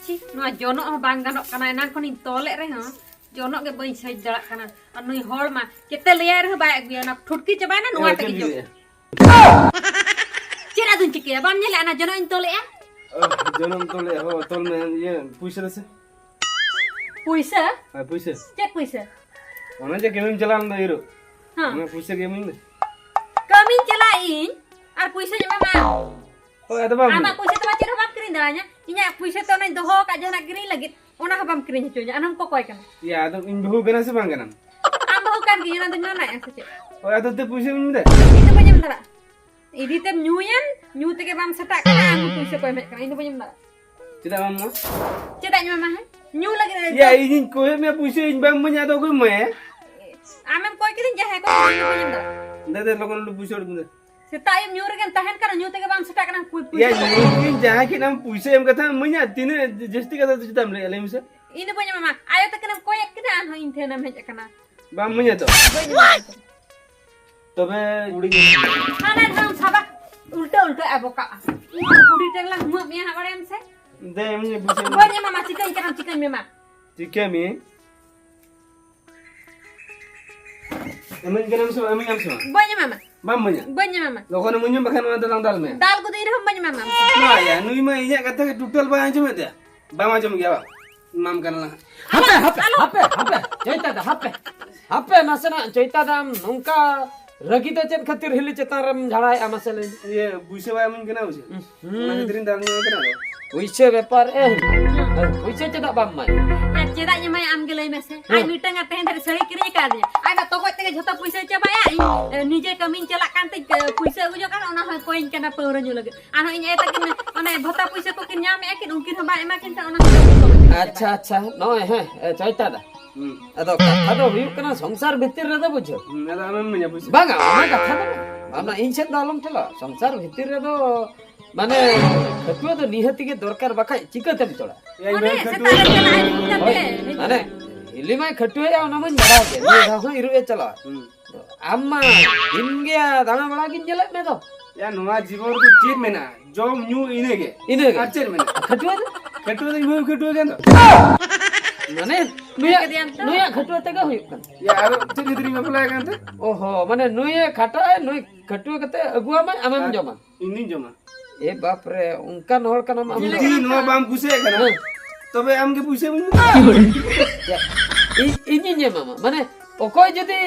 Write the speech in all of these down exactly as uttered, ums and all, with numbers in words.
ᱪᱷᱤ, ᱱᱚᱣᱟ ᱡᱚᱱᱚᱜ ᱦᱚᱸ ᱵᱟᱝ ᱜᱟᱱᱚᱜ ᱠᱟᱱᱟ, ᱮᱱᱟᱝ ᱠᱷᱚᱱᱤᱧ ᱛᱚᱞᱮᱫ ᱨᱮᱦᱚᱸ ᱡᱚᱱᱚᱜ ᱜᱮ ᱵᱟᱹᱧ ᱥᱟᱹᱡ ᱫᱟᱲᱮᱭᱟᱜ ᱠᱟᱱᱟ᱾ ᱟᱨ ᱱᱩᱭ ᱦᱚᱲ ᱢᱟ ᱠᱮᱛᱮ ᱞᱟᱹᱭᱟᱭ ᱨᱮᱦᱚᱸ ᱵᱟᱭ ᱟᱹᱜᱩᱭᱟ, ᱚᱱᱟ ᱴᱷᱩᱴᱠᱤ ᱪᱟᱵᱟᱭᱮᱱᱟ, ᱱᱚᱣᱟ ᱮ, ᱛᱮᱜᱮ ᱪᱮᱫ ᱡᱚᱜ᱾ ᱞᱟᱹᱭᱮᱜᱼᱟ? ᱪᱮᱫ ᱟᱫᱚᱧ ᱪᱤᱠᱟᱹᱭᱟ? ᱵᱟᱢ ᱧᱮᱞᱮᱜᱼᱟ ᱚᱱᱟ ᱡᱚᱱᱚᱜ ᱤᱧ ᱛᱚᱞᱮᱜᱼᱟ? ᱚ, ᱡᱚᱱᱚᱜ ᱛᱚᱞᱮᱜᱼᱟ, ᱦᱚᱸ, ᱛᱚᱞ ᱢᱮ, ᱤᱭᱟᱹ, ᱯᱩᱭᱥᱟᱹ ᱫᱮᱥᱮ᱾ ᱯᱩᱭᱥᱟᱹ? ᱦᱮᱸ, ᱯᱩᱭᱥᱟᱹ᱾ ᱪᱮᱫ ᱯᱩᱭᱥᱟᱹ? ᱚᱱᱮ ᱡᱮ ᱠᱟᱹᱢᱤᱢ ᱪᱟᱞᱟᱣ ᱞᱮᱱ ᱫᱚ ᱤᱨᱚᱜ᱾ ᱦᱮᱸ᱾ ᱚᱱᱟ ᱯᱩᱭᱥᱟᱹ ᱜᱮ ᱤᱢᱟᱹᱧ ᱢᱮ᱾ ᱠᱟᱹᱢᱤᱧ ᱪᱟᱞᱟᱜ ᱤᱧ ᱟᱨ ᱯᱩᱭᱥᱟᱹᱧ ᱮᱢᱟᱢᱟ? ᱦᱳᱭ, ᱟᱫᱚ ᱵᱟᱢ ᱟᱢᱟᱜ ᱮᱢᱟᱹᱧ᱾ ᱯᱩᱭᱥᱟᱹ ᱛᱮᱢᱟ ᱪᱮᱫ ᱦᱚᱸ ᱵᱟᱢ ᱠᱤᱨᱤᱧ ᱫᱟᱲᱮᱭᱟᱹᱧᱟ᱾ ᱤᱧᱟᱹᱜ ᱯᱩᱭᱥᱟᱹ ᱛᱮ ᱚᱱᱟᱧ ᱫᱚᱦᱚ ᱟᱠᱟᱫ ᱡᱟᱦᱟᱱᱟᱜ ᱠᱤᱨᱤᱧ ᱞᱟᱹᱜᱤᱫ, ᱚᱱᱟ ᱦᱚᱸ ᱵᱟᱢ ᱠᱤᱨᱤᱧ ᱦᱚᱪᱚᱧᱟ᱾ ᱚᱱᱟᱢ ᱠᱚᱠᱚᱭ ᱠᱟᱱᱟ᱾ ᱭᱟ, ᱟᱫᱚ ᱤᱧ ᱵᱟᱹᱦᱩ ᱠᱟᱱᱟ ᱥᱮ ᱵᱟᱝ ᱠᱟᱱᱟᱢ? ᱟᱢ ᱵᱟᱹᱦᱩ ᱠᱟᱱ ᱜᱤᱭᱟᱹᱧ, ᱚᱱᱟ ᱫᱚᱧ ᱢᱟᱱᱟᱭᱟ ᱥᱮ ᱪᱮᱫ? ᱦᱳᱭ, ᱟᱫᱚ ᱛᱮ ᱯᱩᱭᱥᱟᱹ ᱤᱢᱟᱹᱧ ᱢᱮ᱾ ᱤᱧ ᱫᱚ ᱵᱟᱹᱧ ᱮᱢ ᱫᱟᱲᱮᱭᱟᱜᱼᱟ᱾ ᱤᱫᱤ ᱛᱮᱢ ᱧᱩᱭᱮᱱ, ᱧᱩ ᱛᱮᱜᱮ ᱵᱟᱢ ᱥᱮᱛᱟᱜ ᱠᱟᱱᱟ, ᱟᱢ ᱯᱩᱭᱥᱟᱹ ᱠᱚ ᱮᱢᱮᱫ ᱠᱟᱱᱟ, ᱤᱧ ᱫᱚ ᱵᱟᱹᱧ ᱮᱢ ᱫᱟᱲᱮᱭᱟᱜᱼᱟ᱾ ᱪᱮᱫᱟᱜ ᱵᱟᱢ ᱮᱢᱟ? ᱪᱮᱫᱟᱜ ᱤᱧ ᱮᱢᱟᱢᱟ, ᱦᱮᱸ? ᱧᱩ ᱞᱟᱹᱜᱤᱫ ᱭᱟ, ᱫᱚ ᱤᱧᱤᱧ ᱠᱚᱭᱮᱫ ᱢᱮᱭᱟ, ᱯᱩᱭᱥᱟᱹ ᱤᱧ ᱵᱟᱢ ᱮᱢᱟᱹᱧᱟ, ᱟᱫᱚ ᱚᱠᱚᱭ ᱮᱢᱟᱭᱟ? ᱟᱢᱮᱢ ᱠᱚᱭ ᱠᱤᱫᱤᱧ, ᱡᱟᱦᱟᱸᱭ ᱠᱚᱭ ᱠᱤᱫᱤᱧ, ᱤᱧ ᱫᱚ ᱵᱟᱹᱧ ᱮᱢ ᱫᱟᱲᱮᱭᱟᱜᱼᱟ᱾ ᱫᱮ, ᱫᱮ, ᱞᱚᱜᱚᱱ ᱞᱚᱜᱚᱱ ᱯᱩᱭᱥᱟᱹ ᱩᱰᱩᱠ ᱢᱮ᱾ ᱥᱮᱛᱟᱜ ᱟᱹᱭᱩᱵ ᱧᱩ ᱨᱮᱜᱮᱢ ᱛᱟᱦᱮᱱ ᱠᱟᱱᱟ, ᱧᱩ ᱛᱮᱜᱮ ᱵᱟᱢ ᱥᱮᱛᱟᱜ ᱠᱟᱱᱟ, ᱯᱩᱭ-, ᱭᱟ, ᱯᱩᱭᱥᱟᱹ ᱧᱩ ᱠᱤᱧ ᱡᱟᱦᱟᱸ ᱠᱤᱱ ᱟᱢ ᱯᱩᱭᱥᱟᱹ ᱮᱢ ᱠᱟᱛᱮ ᱮᱢᱟᱹᱧᱟ, ᱛᱤᱱᱟᱹᱜ ᱡᱟᱹᱥᱛᱤ ᱠᱟᱛᱷᱟ ᱫᱚ ᱪᱮᱫᱟᱜ ᱮᱢ ᱞᱟᱹᱭᱮᱫᱼᱟ, ᱞᱟᱹᱭ ᱢᱮᱥᱮ? ᱤᱧ ᱫᱚ ᱵᱟᱹᱧ ᱮᱢᱟᱢᱟ, ᱟᱭᱳ ᱛᱟᱹᱠᱤᱱᱮᱢ ᱠᱚᱭᱮᱫ ᱠᱤᱱᱟ, ᱟᱨᱦᱚᱸ ᱤᱧ ᱴᱷᱮᱱᱮᱢ ᱦᱮᱡ ᱟᱠᱟᱱᱟ᱾ ᱵᱟᱢ ᱤᱢᱟᱹᱧᱟ ᱛᱚ? ᱵᱟᱹᱧ ᱮᱢᱟᱢᱟ᱾ ᱛᱚᱵᱮ ᱠᱩᱲᱤ ᱜᱮ᱾ ᱦᱟᱱᱟ ᱫᱷᱟᱣ ᱥᱟᱵᱟ, ᱩᱞᱴᱟᱹ ᱩᱞᱴᱟᱹ ᱟᱵᱚᱠᱟᱜᱼᱟ᱾ ᱤᱧ ᱠᱩᱲᱤ ᱴᱷᱮᱱ ᱞᱟᱝ ᱦᱩᱢᱟᱹᱜ ᱢᱮᱭᱟ ᱦᱟᱸᱜ, ᱵᱟᱲᱟᱭᱟᱢ ᱥᱮ? ᱫᱮ, ᱤᱢᱟᱹᱧ ᱢᱮ ᱯᱩᱭᱥᱟᱹ᱾ ᱵᱟᱹᱧ ᱮᱢᱟᱢᱟ, ᱪᱤᱠᱟᱹᱧ ᱠᱟᱱᱟᱢ, ᱪᱤᱠᱟᱹᱧ ᱢᱮᱢᱟ᱾ ᱪᱤᱠᱟᱹ ᱢᱮ? ᱤᱢᱟᱹᱧ ᱠᱟᱱᱟᱢ ᱥᱮ ᱵᱟᱝ? ᱤᱢᱟᱹᱧ ᱟᱢ ᱥᱮ ᱵᱟᱝ? ᱵᱟᱹᱧ ᱮᱢᱟᱢᱟ᱾ ᱵᱟᱢ ᱤᱢᱟᱹᱧᱟ? ᱵᱟᱹᱧ ᱮᱢᱟᱢᱟ᱾ ᱡᱚᱠᱷᱚᱱᱮᱢ ᱤᱢᱟᱹᱧᱟ, ᱵᱟᱠᱷᱟᱱ ᱚᱱᱟ ᱫᱚᱞᱟᱝ ᱫᱟᱞ ᱢᱮᱭᱟ᱾ ᱫᱟᱞ ᱠᱚᱫᱚ ᱤᱧ ᱨᱮᱦᱚᱸ ᱵᱟᱹᱧ ᱮᱢᱟᱢᱟ᱾ ᱢᱟ ᱭᱟ, ᱱᱩᱭ ᱢᱟ ᱤᱧᱟᱹᱜ ᱠᱟᱛᱷᱟ ᱜᱮ ᱴᱳᱴᱟᱞ ᱵᱟᱭ ᱟᱸᱡᱚᱢᱮᱫ ᱛᱟᱭᱟ᱾ ᱵᱟᱢ ᱟᱸᱡᱚᱢ ᱜᱮᱭᱟ ᱵᱟᱝ? ᱮᱢᱟᱢ ᱠᱟᱱᱟ ᱞᱟᱝ ᱦᱟᱸᱜ᱾ ᱦᱟᱯᱮ, ᱦᱟᱯᱮ, ᱦᱟᱯᱮ, ᱦᱟᱯᱮ, ᱪᱚᱭᱛᱟ ᱫᱟ, ᱦᱟᱯᱮ᱾ ᱦᱟᱯᱮ ᱱᱟᱥᱮᱱᱟᱜ, ᱪᱚᱭᱛᱟ ᱫᱟ, ᱟᱢ ᱱᱚᱝᱠᱟ ᱨᱟᱹᱜᱤ ᱫᱚ ᱪᱮᱫ ᱠᱷᱟᱹᱛᱤᱨ ᱦᱤᱞᱤ ᱪᱮᱛᱟᱱ ᱨᱮᱢ ᱡᱷᱟᱲᱟᱭᱮᱜᱼᱟ, ᱢᱟᱥᱮ ᱞᱟᱹᱭ ᱢᱮ? ᱤᱭᱟᱹ, ᱯᱩᱭᱥᱟᱹ ᱵᱟᱭ ᱮᱢᱟᱹᱧ ᱠᱟᱱᱟ, ᱵᱩᱡᱷᱟᱹᱣ? ᱦᱩᱸ᱾ ᱚᱱᱟ ᱠᱷᱟᱹᱛᱤᱨᱤᱧ ᱫᱟᱞ ᱧᱚᱜ ᱠᱟᱱᱟ᱾ ᱯᱩᱭᱥᱟᱹ ᱵᱮᱯᱟᱨ, ᱮ, ᱯᱩᱭᱥᱟᱹ ᱪᱮᱫᱟᱜ ᱵᱟᱢ ᱮᱢᱟᱭ? ᱟᱨ ᱪᱮᱫᱟᱜ ᱤᱧ ᱮᱢᱟᱭᱟ, ᱟᱢ ᱜᱮ ᱞᱟᱹᱭ ᱢᱮᱥᱮ? ᱦᱮᱸ᱾ ᱟᱡ ᱢᱤᱫᱴᱟᱝ ᱟᱨ ᱛᱮᱦᱮᱧ ᱫᱷᱟᱹᱨᱤᱡ ᱥᱟᱹᱲᱤ ᱠᱤᱨᱤᱧ ᱟᱠᱟᱫᱤᱧᱟ᱾ ᱟᱡ ᱢᱟ ᱛᱚᱜᱚᱡ ᱛᱮᱜᱮ ᱡᱷᱚᱛᱚ ᱯᱩᱭᱥᱟᱹᱭ ᱪᱟᱵᱟᱭᱟ᱾ ᱤᱧ, ᱮ, ᱱᱤᱡᱮ ᱠᱟᱹᱢᱤᱧ ᱪᱟᱞᱟᱜ ᱠᱟᱱ ᱛᱤᱧ, ᱮ, ᱯᱩᱭᱥᱟᱹ ᱟᱹᱜᱩ ᱡᱚᱝ ᱠᱟᱱᱟ, ᱚᱱᱟ ᱦᱚᱸᱭ ᱠᱚᱭᱤᱧ ᱠᱟᱱᱟ ᱯᱟᱹᱣᱨᱟᱹ ᱧᱩ ᱞᱟᱹᱜᱤᱫ᱾ ᱟᱨᱦᱚᱸ ᱤᱧ ᱟᱭᱳ ᱛᱟᱹᱠᱤᱱ ᱚᱱᱮ ᱵᱷᱚᱛᱟ ᱯᱩᱭᱥᱟᱹ ᱠᱚᱠᱤᱱ ᱧᱟᱢᱮᱜᱼᱟ ᱠᱤᱱ, ᱩᱱᱠᱤᱱ ᱦᱚᱸ ᱵᱟᱭ ᱮᱢᱟ ᱠᱤᱱ ᱠᱟᱱᱟ, ᱚᱱᱟ ᱦᱚᱸ ᱛᱚᱜᱚᱡ ᱛᱮᱜᱮ ᱪᱟᱵᱟᱭᱟ᱾ ᱟᱪᱪᱷᱟ, ᱟᱪᱪᱷᱟ, ᱱᱚᱜᱼᱚᱭ, ᱦᱮᱸ, ᱮ, ᱪᱚᱭᱛᱟ ᱫᱟ᱾ ᱦᱩᱸ᱾ ᱟᱫᱚ ᱠᱟᱛᱷᱟ ᱫᱚ ᱦᱩᱭᱩᱜ ᱠᱟᱱᱟ, ᱥᱚᱝᱥᱟᱨ ᱵᱷᱤᱛᱤᱨ ᱨᱮᱫᱚ ᱵᱩᱡᱷᱟᱹᱣ᱾ ᱦᱩᱸ, ᱟᱫᱚ ᱟᱢᱮᱢ ᱤᱢᱟᱹᱧᱟ ᱯᱩᱭᱥᱟᱹ? ᱵᱟᱝᱟ, ᱚᱱᱟ ᱠᱟᱛᱷᱟ ᱫᱚ ᱵᱟᱝ᱾ ᱟᱢ ᱤᱧ ᱥᱮᱫ ᱫᱚ ᱟᱞᱚᱢ ᱴᱷᱮᱞᱟᱣᱟ᱾ ᱥᱚᱝᱥᱟᱨ ᱵᱷᱤᱛᱤᱨ ᱨᱮᱫᱚ, ᱢᱟᱱᱮ, ᱠᱷᱟᱹᱴᱩᱣᱟᱹ ᱫᱚ ᱱᱤᱦᱟᱹᱛᱤ ᱜᱮ ᱫᱚᱨᱠᱟᱨ, ᱵᱟᱠᱷᱟᱡ ᱪᱤᱠᱟᱹᱛᱮᱢ ᱪᱚᱲᱟ? ᱮᱭ ᱚᱱᱮ ᱢᱮᱱ ᱥᱮᱛᱟᱜ ᱠᱷᱟᱹᱴᱩᱣᱟᱹ᱾ ᱨᱮ ᱪᱟᱞᱟᱜ ᱟᱭ ᱦᱳᱭ, ᱠᱟᱛᱮ᱾ ᱢᱟᱱᱮ, ᱦᱤᱞᱤ ᱢᱟᱭ ᱠᱷᱟᱹᱴᱩᱣᱟᱹᱭᱟ, ᱚᱱᱟ ᱢᱟᱧ ᱵᱟᱲᱟᱭ ᱜᱮ᱾ ᱱᱤᱭᱟᱹ ᱫᱷᱟᱣ ᱦᱚᱸ ᱤᱨᱚᱜ ᱮ ᱪᱟᱞᱟᱜᱼᱟ᱾ ᱦᱩᱸ᱾ ᱟᱢ ᱢᱟ ᱫᱤᱱ ᱜᱮ ᱫᱟᱬᱟ ᱵᱟᱲᱟ ᱜᱤᱧ ᱧᱮᱞᱮᱫ ᱢᱮ ᱫᱚ᱾ ᱭᱟ, ᱱᱚᱣᱟ ᱡᱤᱵᱚᱱ ᱨᱮᱫᱚ ᱪᱮᱫ ᱢᱮᱱᱟᱜᱼᱟ? ᱡᱚᱢ ᱧᱩ ᱤᱱᱟᱹ ᱜᱮ᱾ ᱤᱱᱟᱹ ᱜᱮ᱾ ᱟᱨ ᱪᱮᱫ ᱢᱮᱱᱟᱜᱼᱟ? ᱠᱷᱟᱹᱴᱩᱣᱟᱹ ᱫᱚ? ᱠᱷᱟᱹᱴᱩᱣᱟᱹ ᱫᱚ ᱤᱧ ᱵᱟᱹᱦᱩ ᱠᱷᱟᱹᱴᱩᱣᱟᱹ ᱠᱟᱱ ᱫᱚ᱾ ᱢᱟᱱᱮ ᱱᱩᱭᱟᱜ, ᱠᱮᱫᱮᱭᱟᱢ ᱛᱚ? ᱱᱩᱭᱟᱜ ᱠᱷᱟᱹᱴᱩᱣᱟᱹ ᱛᱮᱜᱮ ᱦᱩᱭᱩᱜ ᱠᱟᱱᱟ᱾ ᱭᱟ, ᱟᱨᱚ ᱪᱮᱫ ᱠᱷᱟᱹᱛᱤᱨ ᱤᱧ ᱵᱟᱯᱞᱟᱭ ᱠᱟᱱ ᱛᱮ? ᱚᱦᱚ, ᱢᱟᱱᱮ ᱱᱩᱭᱮ ᱠᱷᱟᱴᱟᱜ ᱟᱭ, ᱱᱩᱭ ᱠᱷᱟᱹᱴᱩᱣᱟᱹ ᱠᱟᱛᱮ ᱟᱹᱜᱩᱣᱟᱢᱟᱭ, ᱟᱢᱮᱢ ᱟᱨ ᱡᱚᱢᱟ᱾ ᱤᱧ ᱫᱩᱧ ᱡᱚᱢᱟ᱾ ᱮ ᱵᱟᱯ ᱨᱮ, ᱚᱱᱠᱟᱱ ᱦᱚᱲ ᱠᱟᱱᱟᱢ ᱟᱢ ᱫᱚ᱾ ᱡᱩᱫᱤ ᱱᱚᱣᱟ ᱵᱟᱢ ᱠᱩᱥᱤᱭᱟᱜ ᱠᱟᱱᱟ, ᱦᱮᱸ᱾ ᱛᱚᱵᱮ ᱟᱢ ᱜᱮ ᱯᱩᱭᱥᱟᱹ ᱤᱢᱟᱹᱧ ᱢᱮ᱾ ᱤᱧ, ᱤᱧᱤᱧ ᱮᱢᱟᱢᱟ᱾ ᱢᱟᱱᱮ ᱚᱠᱚᱭ ᱡᱩᱫᱤ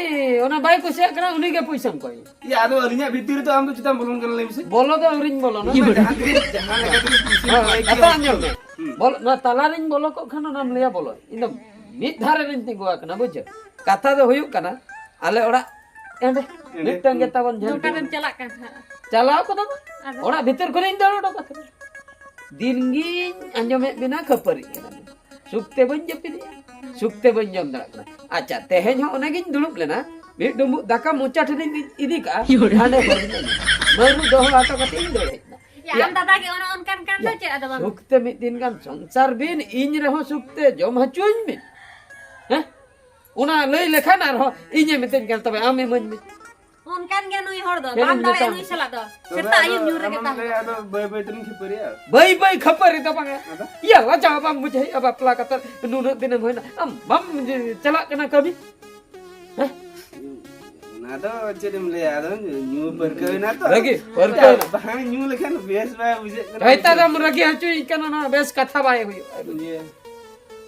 ᱚᱱᱟ ᱵᱟᱭ ᱠᱩᱥᱤᱭᱟᱜ ᱠᱟᱱᱟ, ᱩᱱᱤ ᱜᱮ ᱯᱩᱭᱥᱟᱹᱢ ᱠᱚᱭ᱾ ᱭᱟ, ᱟᱫᱚ ᱟᱹᱞᱤᱧᱟᱜ ᱵᱷᱤᱛᱤᱨ ᱨᱮ ᱫᱚ ᱟᱢ ᱫᱚ ᱪᱮᱫᱟᱜ ᱵᱚᱞᱚᱱ ᱠᱟᱱᱟ ᱞᱟᱹᱭ ᱢᱮᱥᱮ? ᱵᱚᱞᱚ ᱫᱚ ᱟᱹᱣᱨᱤᱧ ᱵᱚᱞᱚᱱᱟ᱾ ᱤᱧ ᱢᱟ ᱡᱟᱦᱟᱸ ᱛᱤᱱᱟᱹᱜ, ᱡᱟᱦᱟᱸ ᱞᱮᱠᱟ ᱛᱮᱜᱮ ᱯᱩᱭᱥᱟᱹ ᱦᱮᱸ, ᱠᱚᱭ ᱠᱟᱛᱷᱟ ᱜᱮᱭᱟ᱾ ᱟᱸᱡᱚᱢ ᱢᱮ᱾ ᱦᱩᱸ᱾ ᱵᱚᱞ-, ᱱᱚᱣᱟ ᱛᱟᱞᱟ ᱨᱤᱧ ᱵᱚᱞᱚ ᱠᱚᱜ ᱠᱷᱟᱱ ᱚᱱᱟᱢ ᱞᱟᱹᱭᱟ ᱵᱚᱞᱚ᱾ ᱤᱧ ᱫᱚ ᱢᱤᱫ ᱫᱷᱟᱨᱮ ᱨᱤᱧ ᱛᱤᱸᱜᱩ ᱟᱠᱟᱱᱟ, ᱵᱩᱡᱷᱟᱹᱣ? ᱠᱟᱛᱷᱟ ᱫᱚ ᱦᱩᱭᱩᱜ ᱠᱟᱱᱟ, ᱟᱞᱮ ᱚᱲᱟᱜ ᱮᱸᱰᱮ ᱮᱸᱰᱮ᱾ ᱢᱤᱫᱴᱟᱝ ᱜᱮ ᱛᱟᱵᱚᱱ ᱡᱷᱟᱹᱞ᱾ ᱱᱚᱝᱠᱟ ᱨᱮᱢ ᱪᱟᱞᱟᱜ ᱠᱟᱱ ᱛᱟᱦᱮᱸᱫ᱾ ᱪᱟᱞᱟᱣ ᱠᱚᱫᱚ ᱵᱟᱝ᱾ ᱟᱫᱚ? ᱚᱲᱟᱜ ᱵᱷᱤᱛᱤᱨ ᱠᱷᱚᱱᱤᱧ ᱫᱟᱹᱲ ᱚᱰᱚᱠ ᱟᱠᱟᱱᱟ᱾ ᱫᱤᱱ ᱜᱤᱧ ᱟᱸᱡᱚᱢᱮᱫ ᱵᱮᱱᱟ ᱠᱷᱟᱹᱯᱟᱹᱨᱤ ᱠᱟᱱᱟ ᱵᱮᱱ᱾ ᱥᱩᱠ ᱛᱮ ᱵᱟᱹᱧ ᱡᱟᱹᱯᱤᱫᱮᱜᱼᱟ, ᱥᱩᱠ ᱛᱮ ᱵᱟᱹᱧ ᱡᱚᱢ ᱫᱟᱲᱮᱭᱟᱜ ᱠᱟᱱᱟ᱾ ᱟᱪᱪᱷᱟ, ᱛᱮᱦᱮᱧ ᱦᱚᱸ ᱚᱱᱮ ᱜᱤᱧ ᱫᱩᱲᱩᱵ ᱞᱮᱱᱟ, ᱢᱤᱫ ᱰᱩᱸᱵᱩᱜ ᱫᱟᱠᱟ ᱢᱚᱪᱟ ᱴᱷᱮᱱᱤᱧ ᱤᱫᱤ ᱠᱟᱜᱼᱟ, ᱦᱟᱸᱰᱮ ᱦᱚᱲ ᱢᱮᱱᱟᱜ ᱞᱤᱧᱟ᱾ ᱢᱟᱹᱨᱩ ᱫᱚᱦᱚ ᱦᱚᱴᱚ ᱠᱟᱛᱮ ᱤᱧ ᱫᱟᱹᱲ ᱦᱮᱡ ᱮᱱᱟ᱾ ᱭᱟ, ᱭᱟ, ᱟᱢ ᱫᱟᱫᱟ ᱜᱮ ᱚᱱᱮ ᱚᱱᱠᱟᱱ ᱠᱟᱱ ᱫᱚ ᱭᱟ, ᱪᱮᱫ ᱟᱫᱚ ᱵᱟᱝ? ᱥᱩᱠ ᱛᱮ ᱢᱤᱫ ᱫᱤᱱ ᱜᱟᱱ ᱥᱚᱝᱥᱟᱨ ᱵᱤᱱ, ᱤᱧ ᱨᱮᱦᱚᱸ ᱥᱩᱠ ᱛᱮ ᱡᱚᱢ ᱦᱚᱪᱚᱧ ᱵᱤᱱ᱾ ᱦᱮᱸ? ᱚᱱᱟ ᱞᱟᱹᱭ ᱞᱮᱠᱷᱟᱱ ᱟᱨᱦᱚᱸ ᱤᱧᱮ ᱢᱤᱛᱟᱹᱧ ᱠᱟᱱ, "ᱛᱚᱵᱮ ᱟᱢ ᱤᱢᱟᱹᱧ ᱢᱮ᱾" ᱚᱱᱠᱟᱱ ᱜᱮ ᱱᱩᱭ ᱦᱚᱲ ᱫᱚ, ᱪᱮᱫ ᱵᱟᱢ ᱤᱧ ᱫᱟᱲᱮᱭᱟᱜᱼᱟ ᱢᱮᱛᱟᱢᱟ? ᱱᱩᱭ ᱥᱟᱞᱟᱜ ᱫᱚ᱾ ᱛᱚᱵᱮ ᱥᱮᱛᱟᱜ ᱟᱫᱚ ᱟᱹᱭᱩᱵ ᱧᱩ ᱨᱮᱜᱮ ᱟᱢᱮᱢ ᱛᱟᱦᱮᱸ ᱞᱟᱹᱭᱟ, ᱠᱚᱜ ᱟᱫᱚ ᱵᱟᱹᱭ ᱵᱟᱹᱭ ᱛᱮᱵᱚᱱ ᱠᱷᱟᱹᱯᱟᱹᱨᱤᱜᱼᱟ᱾ ᱵᱟᱹᱭ ᱵᱟᱹᱭ ᱠᱷᱟᱹᱯᱟᱹᱨᱤ ᱫᱚ ᱵᱟᱝᱟ᱾ ᱟᱫᱚ? ᱭᱟ, ᱞᱟᱡᱟᱣ ᱵᱟᱢ ᱵᱩᱡᱷᱟᱹᱣᱮᱫᱼᱟ? ᱵᱟᱯᱞᱟ ᱠᱟᱛᱮ ᱱᱩᱱᱟᱹᱜ ᱫᱤᱱᱮᱢ ᱦᱩᱭᱱᱟ, ᱟᱢ ᱵᱟᱢ ᱪᱟᱞᱟᱜ ᱠᱟᱱᱟ ᱠᱟᱹᱢᱤ? ᱦᱮᱸ? ᱚᱱᱟ ᱫᱚ ᱪᱮᱫ ᱮᱢ ᱞᱟᱹᱭᱟ, ᱟᱫᱚ ᱧᱩ ᱯᱟᱹᱨᱠᱟᱹᱣ ᱮᱱᱟ ᱛᱚ᱾ ᱨᱟᱹᱜᱤ, ᱯᱟᱹᱨᱠᱟᱹᱣ ᱮᱱᱟ᱾ ᱵᱟᱝ ᱧᱩ ᱞᱮᱠᱷᱟᱱ ᱵᱮᱥ ᱵᱟᱭ ᱵᱩᱡᱷᱟᱹᱜ ᱠᱟᱱᱟ᱾ ᱦᱳᱭ, ᱛᱟᱦᱞᱮ ᱟᱢ ᱨᱟᱹᱜᱤ ᱦᱚᱪᱚᱭᱤᱧ ᱠᱟᱱᱟ, ᱱᱚᱣᱟ ᱵᱮᱥ ᱠᱟᱛᱷᱟ ᱵᱟᱭ ᱦᱩᱭᱩᱜᱼᱟ᱾ ᱤᱭᱟᱹ,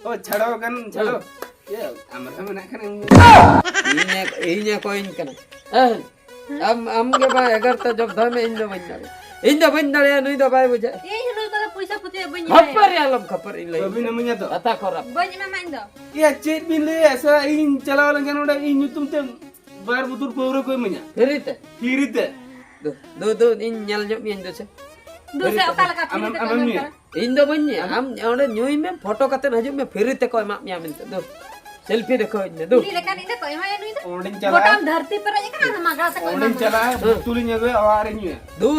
ᱚ, ᱪᱷᱟᱲᱚ ᱠᱟᱱ, ᱪᱷᱟᱲᱚ᱾ ᱦᱮᱸ᱾ ᱤᱭᱟᱹ, ᱟᱢ ᱨᱮᱦᱚᱸ ᱢᱮᱱᱟᱜ ᱠᱷᱟᱱ ᱮᱢ ᱤᱧ ᱮ, ᱤᱧ ᱮ ᱠᱚᱭᱤᱧ ᱠᱟᱱᱟ᱾ ᱦᱮᱸ᱾ ᱟᱢ, ᱟᱢ ᱜᱮ ᱵᱟᱝ, ᱮᱜᱟᱨᱚᱴᱟ ᱡᱚᱵ ᱫᱷᱟᱣ ᱢᱮ, ᱤᱧ ᱫᱚ ᱵᱟᱹᱧ ᱫᱟᱲᱮᱭᱟᱜᱼᱟ᱾ ᱤᱧ ᱫᱚ ᱵᱟᱹᱧ ᱫᱟᱲᱮᱭᱟᱜᱼᱟ, ᱱᱩᱭ ᱫᱚ ᱵᱟᱭ ᱵᱩᱡᱷᱟᱹᱜᱼᱟ᱾ ᱤᱧ ᱦᱚᱸ ᱱᱩᱭ ᱠᱚᱫᱚ ᱯᱩᱭᱥᱟᱹ ᱯᱩᱛᱤ ᱵᱟᱹᱧ ᱮᱢᱟᱭᱟ᱾ ᱠᱷᱟᱹᱯᱟᱹᱨᱤ ᱟᱞᱚᱢ ᱠᱷᱟᱹᱯᱟᱹᱨᱤ, ᱤᱧ ᱞᱟᱹᱭ ᱵᱟᱹᱵᱤᱱ ᱫᱟ᱾ ᱤᱢᱟᱹᱧᱟ ᱛᱚ? ᱵᱟᱹᱧ ᱮᱢᱟᱢᱟ ᱤᱧ ᱫᱚ᱾ ᱭᱟ, ᱪᱮᱫ ᱵᱤᱱ ᱞᱟᱹᱭᱟ, ᱥᱟᱞᱟ, ᱤᱧ ᱪᱟᱞᱟᱣ ᱞᱮᱱᱠᱷᱟᱱ ᱚᱸᱰᱮ ᱤᱧ ᱧᱩᱛᱩᱢ ᱛᱮ ᱵᱟᱨ ᱵᱩᱛᱩᱨ ᱯᱟᱹᱣᱨᱟᱹ ᱠᱚ ᱤᱢᱟᱹᱧᱟ᱾ ᱯᱷᱤᱨᱤ ᱛᱮ? ᱯᱷᱤᱨᱤ ᱛᱮ᱾ ᱫᱩ, ᱫᱩ, ᱫᱩ, ᱤᱧ ᱧᱮᱞ ᱧᱚᱜ ᱢᱤᱭᱟᱹᱧ ᱫᱩ ᱥᱮ᱾ ᱫᱩ ᱥᱮ ᱯᱷᱤᱨᱤ ᱛᱮ᱾ ᱚᱠᱟ ᱞᱮᱠᱟ ᱯᱷᱤᱨᱤ ᱟᱢᱮᱢ, ᱛᱮ ᱠᱚ ᱟᱢᱮᱢ ᱮᱢᱟᱢ ᱧᱩᱭᱟ? ᱠᱟᱱᱟ? ᱤᱧ ᱫᱚ ᱵᱟᱹᱧ ᱧᱩᱭᱟ᱾ ᱟᱢ ᱚᱸᱰᱮ ᱧᱩᱭ ᱢᱮ, ᱯᱷᱳᱴᱳ ᱠᱟᱛᱮ ᱦᱤᱡᱩᱜ ᱢᱮ, ᱯᱷᱤᱨᱤ ᱛᱮᱠᱚ ᱮᱢᱟᱜ ᱢᱮᱭᱟ ᱢᱮᱱᱛᱮ᱾ ᱫᱩ, ᱥᱮᱞᱯᱷᱤ ᱫᱮᱠᱷᱟᱣ ᱤᱧ ᱢᱮ, ᱫᱩ᱾ ᱩᱱᱤ ᱞᱮᱠᱟᱱᱤᱡ ᱫᱚ ᱠᱚ ᱮᱢᱟᱭᱟ ᱱᱩᱭ ᱫᱚ? ᱚᱸᱰᱮᱧ ᱪᱟᱞᱟᱜᱼᱟ᱾ ᱜᱚᱴᱟᱢ ᱫᱷᱟᱹᱨᱛᱤ ᱯᱮᱨᱮᱡ ᱟᱠᱟᱱᱟ, ᱟᱫᱚ ᱢᱟᱜᱽᱨᱟ ᱛᱮᱠᱚ ᱚᱸᱰᱮᱧ ᱮᱢᱟᱢᱟ᱾ ᱪᱟᱞᱟᱜᱼᱟ, ᱦᱮᱸ᱾ ᱵᱩᱛᱩᱞᱤᱧ ᱟᱹᱜᱩᱭᱟ, ᱚᱲᱟᱜ ᱨᱤᱧ ᱧᱩᱭᱟ᱾ ᱫᱩ,